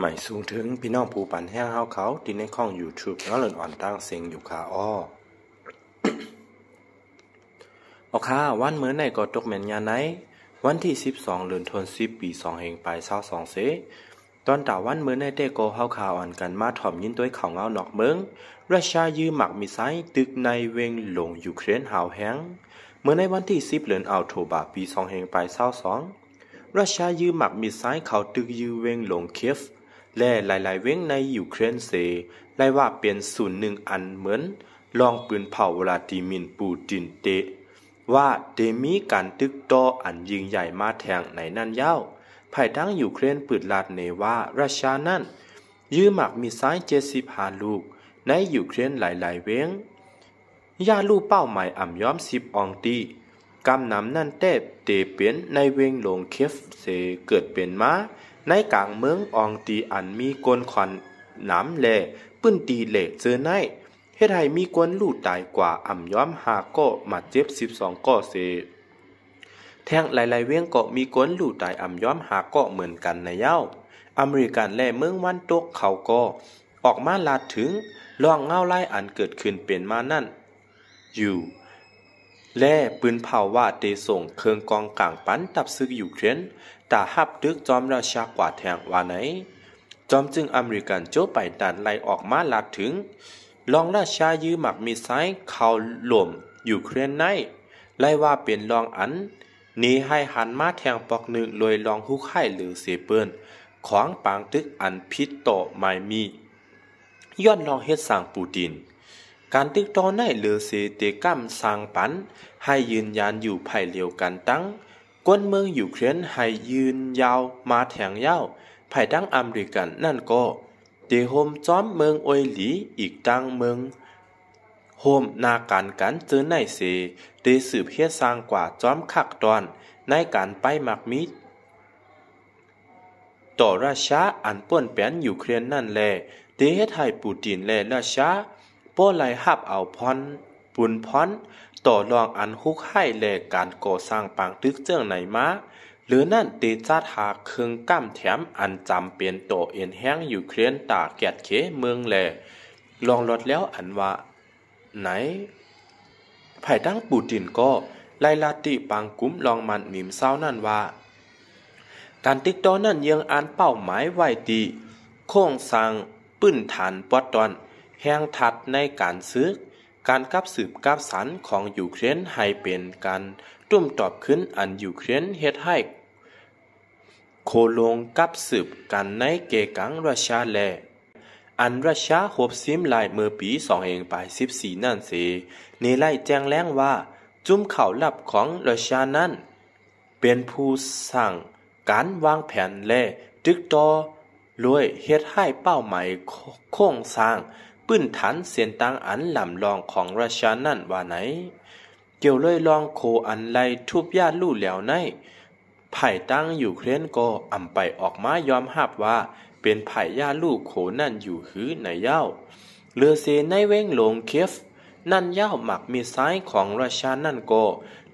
ໝາຍສູງເຖິງພີ່ນ້ອງຜູ້ປັນແຮງເຮົາເຂົາ ທີ່ໃນຊ່ອງ YouTube ເງາເລື່ອນອ່ອນຕ່າງເສັງຢູ່ຄ່າອໍ້. ເອົາຄ່າ ວັນມື້ໃນກໍຕົກແມ່ນຍາມໃນ ວັນທີສິບສອງ ເດືອນທັນວາ ປີສອງພັນຊາວສອງເສ. ຕອນຕາວັນມື້ໃນແຕ່ກໍເຮົາຂ້າອ່ອນກັນມາຖອມຍິນໂດຍຂ່າວເງົານອກເມືອງ, ຣັດເຊຍຢືມໝາກມິດໄຊຕຶກໃນເວັງຫຼວງຢູເຄຣນຫ້າວແຮງ. ເມື່ອໃນວັນທີສິບ ເດືອນອອກໂທບາ ປີສອງພັນຊາວສອງ ຣັດເຊຍຢືມໝາກມິດໄຊເຂົ້າຕຶກຢູ່ເວັງຫຼວງເຄຟ ແລະ ຫຼາຍໆເວັງໃນຢູເຄຣນເສ, ໄລ່ວ່າເປັນສູນໜຶ່ງອັນເໝືອນລອງປືນເຜົາ ວລາດີມີ ປູຕິນ ເຕ ວ່າໄດ້ມີການຕຶກຕໍ່ອັນຍິ່ງໃຫຍ່ມາແທ່ງໃນນັ້ນຍາວ, ພາຍທາງຢູເຄຣນປຶດລັດເນວ່າຣັດເຊຍນັ້ນຢືມໝາກມິດໄຊເຈັດສິບຫ້າລູກໃນຢູເຄຣນຫຼາຍໆເວັງ, ຢາລູເປົ້າໝາຍອາມຍອມສິບອ່ອງຕີ. ກຳນຳນັ້ນແຕ່ເຕເປັນໃນເວັງຫຼວງເຄຟເສເກີດເປັນມາ, ໃນກາງເມືອງອ່ອງຕີອັນມີຄົນຂວັນໜາມ ແລະ ພື້ນທີ່ເລກເຈີໃນ ເຮັດໃຫ້ມີຄົນລູກຕາຍກວ່າອາມຍອມຫ້າເກາະ, ບາດເຈັບສິບສອງເກາະເສ. ແທ່ງຫຼາຍໆເວັງກໍມີຄົນລູກຕາຍອາມຍອມຫ້າເກາະເໝືອນກັນໃນຍາວ. ອາເມລິກັນ ແລະ ເມືອງວັນຕົກເຂົາກໍອອກມາລາດເຖິງລອງເງົາລາຍອັນເກີດຂຶ້ນເປັນມານັ້ນຢູ່ ແລະ ປືນເຜົາວ່າໄດ້ສົ່ງເຄື່ອງກອງກາງປັນທັບຊຶກຢູເຄຣນ ຕາຮັບຕຶກຈອມຣັດເຊຍກວ່າແທ່ງວ່າໃນ. ຈອມຈຶ່ງອາເມລິກັນ ໂຈ ໄບດັນ ໄລ່ອອກມາລາດເຖິງລອງຣັດເຊຍຢືມໝາກມິດໄຊເຂົ້າຫຼວມຢູເຄຣນໃນ ໄລ່ວ່າເປັນລອງອັນເນໃຫ້ຫັນມາແທ່ງປອກໜຶ່ງ ໂດຍລອງຮຸກຮ້າຍເຫຼືອເສເປີ້ນຂວາງປາງຕຶກອັນຜິດຕໍ່ໝາຍມີ ຍ້ອນລອງເຮັດສ້າງປູຕິນ. ການຕຶກຕໍ່ໃນເຫຼືອເສເຕກຳສ້າງປັນໃຫ້ຢືນຢັນຢູ່ໃຜດຽວກັນຕັ້ງ ກົນເມືອງຢູເຄຣນໃຫ້ຢືນຍາວມາແທ່ງຍາວ. ພາຍທາງອາເມລິກັນນັ້ນກໍໄດ້ໂຮມຈອມເມືອງໂອຍຫຼີ ອີກທັງເມືອງໂຮມນາການກັນເຈີໃນເສ ໄດ້ສືບເຮັດສ້າງກວ່າຈອມຄັກຕອນໃນການໄປໝາກມິດ ຕໍ່ຣັດເຊຍອັນປ້ນແປນຢູເຄຣນນັ້ນແລະ ໄດ້ເຮັດໃຫ້ປູຕິນ ແລະ ຣັດເຊຍບໍ່ໄດ້ຮັບເອົາພອນ ບຸນພອນຕໍ່ລອງອັນຮຸກຮ້າຍ ແລະ ການກໍ່ສ້າງປາງຕຶກເຈີໃນມາ. ເຫຼືອນັ້ນໄດ້ຈັດຫາເຄື່ອງກຳແຖມອັນຈຳເປັນຕໍ່ເອັນແຮງຢູເຄຣນ ຕາກຽດເຂເມືອງ ແລະ ລອງລອດແລ້ວອັນວ່າ ໃນ ພາຍທາງປູຕິນກໍໄລ່ລາຕິປາງກຸມລອງມັນນິມເຊົ້ານັ້ນວ່າ ການຕຶກຕໍ່ນັ້ນຍັງອັນເປົ້າໝາຍໄວ້ທີ່ໂຄງສ້າງພື້ນຖານປອດຕອນແຮງທັດໃນການຊຶກ, ການກັບສືບກັບສັນຂອງຢູເຄຣນໃຫ້ເປັນການຕຸ້ມຕອບຄືນອັນຢູເຄຣນເຮັດໃຫ້ ໂຄລົງກັບສືບກັນໃນເກກາງຣັດເຊຍ ແລະ ອັນຣັດເຊຍຮົບຊິມລາຍເມື່ອປີສອງພັນສິບສີ່ນັ້ນເສ, ເນໄລແຈ້ງແລງວ່າ ຈຸ້ມຂ່າວລັບຂອງຣັດເຊຍນັ້ນ ເປັນຜູ້ສ້າງການວາງແຜນ ແລະ ຕຶກຕໍ່ ໂດຍເຮັດໃຫ້ເປົ້າໝາຍໂຄງສ້າງພື້ນຖານເສັ້ນທາງອັນລ້ຳລອງຂອງຣັດເຊຍນັ້ນວ່າໃນ. ກ່ຽວເລີຍລອງໂຄອັນໄລ່ທຸບຢາລູແລ້ວໃນ ພາຍທາງຢູເຄຣນກໍອຳໄປອອກມາຍອມຮັບວ່າເປັນພາຍຢາລູໂຄນັ້ນຢູ່ຄືໃນຍາວ. ເຫຼືອເສໃນເວັງຫຼວງເຄຟນັ້ນຍາວ ໝາກມິດໄຊຂອງຣັດເຊຍນັ້ນກໍ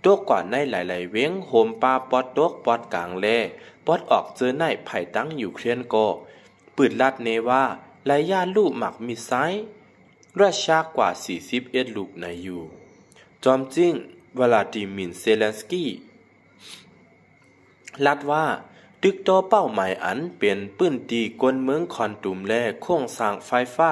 ຕົກກວ່າໃນຫຼາຍໆເວັງ ໂຮມປ່າປອດຕົກປອດກາງ ແລະ ປອດອອກເຈີໃນ. ພາຍທາງຢູເຄຣນກໍປຶດລັດເນວ່າໄລ່ຢາລູໝາກມິດໄຊຣັດເຊຍກວ່າສີ່ສິບເອັດລູກໃນຢູ່. ຈອມຈິງ ວລາດີມີ ເຊເລັນສກີ ລັດວ່າ ຕຶກຕໍ່ເປົ້າໝາຍອັນເປັນພື້ນທີ່ຄົນເມືອງຄອນຕຸມ ແລະ ໂຄງສ້າງໄຟຟ້າ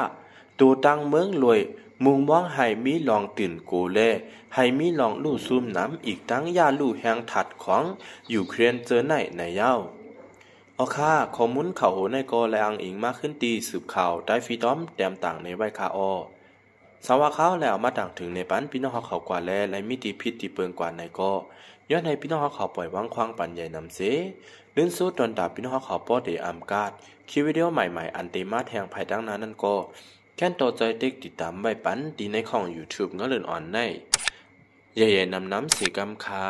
ໂຕຕັ້ງເມືອງ ໂດຍມຸ່ງມອງໃຫ້ມີລອງຕື່ນໂກ ແລະ ໃຫ້ມີລອງຫຼູ່ຊຸ່ມນຳ ອີກທັງຢາລູແຮງທັດຂອງຢູເຄຣນເຈີໃນໃນຍາວ. ເອົາຄ່າ ຂໍ້ມູນຂ່າວໂຫໃນກໍໄດ້ອ້າງອີງມາຂຶ້ນທີ່ສືບຂ່າວໃຕ້ຟຣີດອມ ແຕ້ມຕ່າງໃນໄວ້ຄ່າອໍ. ສຳວ່າຂ່າວແລ້ວມາຕາງເຖິງໃນປັນພີ່ນ້ອງເຮົາເຂົາກວ່າແລ ໄດ້ມີທີ່ຜິດທີ່ເປີງກວ່າໃນກໍ ຍ້ອນໃຫ້ພີ່ນ້ອງເຮົາເຂົາປ່ອຍວາງຄວາງປັນໃຫຍ່ນຳເສ. ເດີນສູ່ຕອນຕາພີ່ນ້ອງເຮົາເຂົາບໍ່ໄດ້ອຳກາດຄລິບວິດີໂອໃໝ່ໆ ອັນເຕມາແທ່ງພາຍທາງໜ້ານັ້ນກໍ ແຄ້ນຕໍ່ໃຈຕິດຕິດຕາມໄວ້ປັນທີ່ໃນຊ່ອງ YouTube ເງາເລື່ອນອ່ອນໃນ ໃຫຍ່ໆນຳໆເສກຳຄ່າ.